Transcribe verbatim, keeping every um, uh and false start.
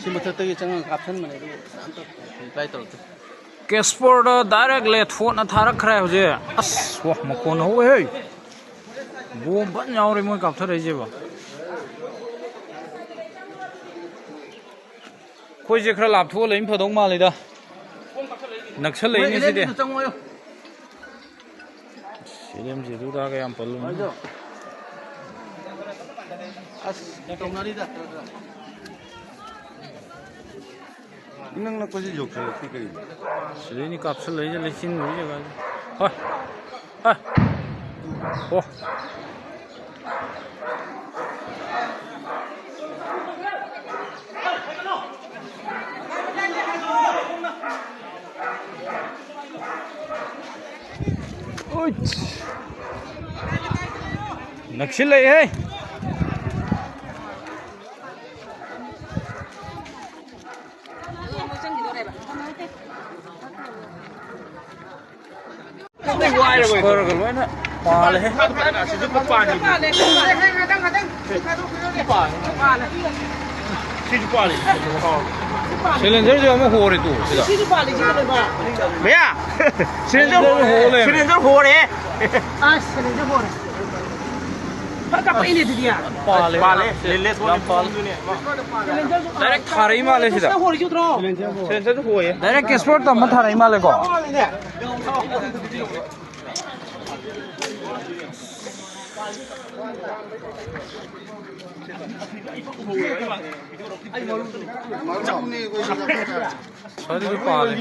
ꯁꯤ ꯃꯊꯛꯇꯒꯤ ꯆꯪꯉꯒ ꯀꯥꯞꯁꯟꯕꯅꯦ, ꯑꯗꯨꯕꯨ ꯀꯅꯥꯝꯇ ꯔꯤꯄ꯭ꯂꯥꯏ ꯇꯧꯔꯛꯇꯦ꯫ ꯀꯦꯁꯄꯔꯗ ꯗꯥꯏꯔꯦꯛ ꯂꯦꯠ ꯐꯣꯠꯅ ꯊꯥꯔꯛꯈ꯭ꯔꯦ ꯍꯧꯖꯤꯛ꯫ ꯑꯁ, ꯋꯥ, ꯃꯈꯣꯟ ꯍꯧꯋꯦꯍꯦ꯫ ꯕꯣꯝ ꯐꯖꯅ ꯌꯥꯎꯔꯦ ꯃꯣꯏ ꯀꯥꯞꯊꯔꯛꯏꯁꯤꯕꯣ꯫ ꯑꯩꯈꯣꯏꯁꯦ ꯈꯔ ꯂꯥꯞꯊꯣꯛꯑ ꯂꯩꯕꯅ ꯐꯗꯧ ꯃꯥꯜꯂꯤꯗ꯫ ꯅꯛꯁꯜꯂꯛꯏꯅꯦ ꯁꯤꯗꯤ꯫ ꯆꯪꯉꯣ꯫ ꯁꯤꯗꯤ ꯑꯦꯝ ꯖꯤ ꯑꯗꯨꯗꯒ ꯌꯥꯝ ꯄꯜꯂꯨꯅꯨ꯫ ꯑꯁ, ꯇꯧꯅꯔꯤꯗ꯫ ꯏꯅꯛ ꯅꯛꯄꯁꯤ ꯌꯧꯁꯜꯂꯛꯇꯦ ꯀꯩꯅꯣ? ꯁꯤꯗꯩꯅꯤ ꯀꯥꯞꯁꯜꯂꯛꯏꯁꯦ, ꯂꯩꯆꯤꯟ ꯎꯏ ꯖꯒꯥꯁꯦ꯫ ꯍꯣꯏ꯫ ꯍꯣꯏ꯫ ꯑꯣ꯫ ꯎꯏꯠ꯫ ꯅꯛꯁꯤꯜꯂꯛꯑꯦꯍꯦ꯫ ꯏꯁꯀꯣꯔꯒ ꯂꯣꯏꯅ ꯄꯥꯜꯂꯦꯍꯦ꯫ ꯁꯤꯁꯨ ꯄꯥꯜꯂꯤ꯫ ꯁꯤꯂꯤꯟꯗꯔꯁꯨ ꯑꯃ ꯍꯣꯔꯦ ꯇꯨ ꯁꯤꯗ꯫ ꯃꯌꯥ! ꯁꯤꯂꯤꯟꯗꯔ ꯍꯣꯔꯦ꯫ ꯁꯤꯂꯤꯟꯗꯔ ꯍꯣꯔꯦ꯫ ꯑꯁ, ꯁꯤꯂꯤꯟꯗꯔ ꯍꯣꯔꯦ꯫ ꯐꯖ ꯀꯥꯞꯄꯛꯏꯅꯦ ꯑꯗꯨꯗꯤ꯫ ꯄꯥꯜꯂꯦ꯫ ꯄꯥꯜꯂꯦ꯫ ꯂꯤꯂꯦꯁ ꯌꯥꯝ ꯄꯥꯜꯂꯦ꯫ ꯁꯤꯂꯤꯟꯗꯔꯁꯨ ꯗꯥꯏꯔꯦꯛ ꯊꯥꯔꯛꯏ ꯃꯥꯜꯂꯦ ꯁꯤꯗ꯫ ꯍꯣꯔꯤꯁꯨ ꯅꯠꯇ꯭ꯔꯣ? ꯁꯤꯂꯤꯟꯗꯔꯁꯨ ꯍꯣꯏꯌꯦ꯫ ꯗꯥꯏꯔꯦꯛ ꯀꯦꯁꯄꯣꯔꯠ ꯇꯝꯕ ꯊꯥꯔꯛꯏ ꯃꯥꯜꯂꯦꯀꯣ꯫ ꯃꯥꯜꯂꯤꯅꯦ꯫ ꯁ꯭ꯋꯥꯏꯗꯁꯨ ꯄꯥꯜꯂꯦ꯫